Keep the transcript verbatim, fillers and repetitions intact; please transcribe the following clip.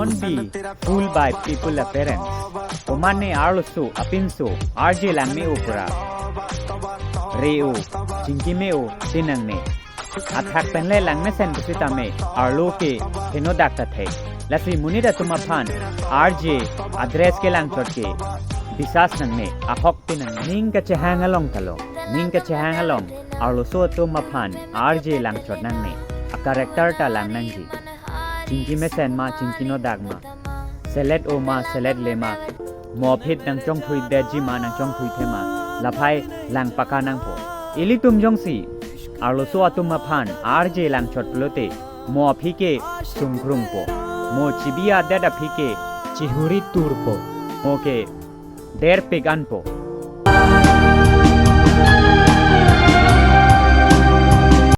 Don't be fooled by people appearance. Komatne arloso apinso R J lang me-o pura re-o, chingki me-o ti nangne. Athak pen le lang mesen pusitame arlo ke henodak ta thek. Lasi monit atum aphan R J adress kelang chot ke bisas nangne, ahok pi nangne. Ning kachehang along ta lo, ning kachehang along arloso atum aphan R J lang chot nangne. A character ta lang nangji. Chingki mesen ma, chingki nodak ma, selet o ma, selet le ma, mo aphi nangchongthuidetji ma, nangchongthuithe ma, laphai lang paka nangpo. Ilitum jongsi arloso atum aphan R J lang chot pulote, mo aphi ke sungkrungpo, mo chibi adet aphi ke chihuri turpo, mo ke derpik anpo.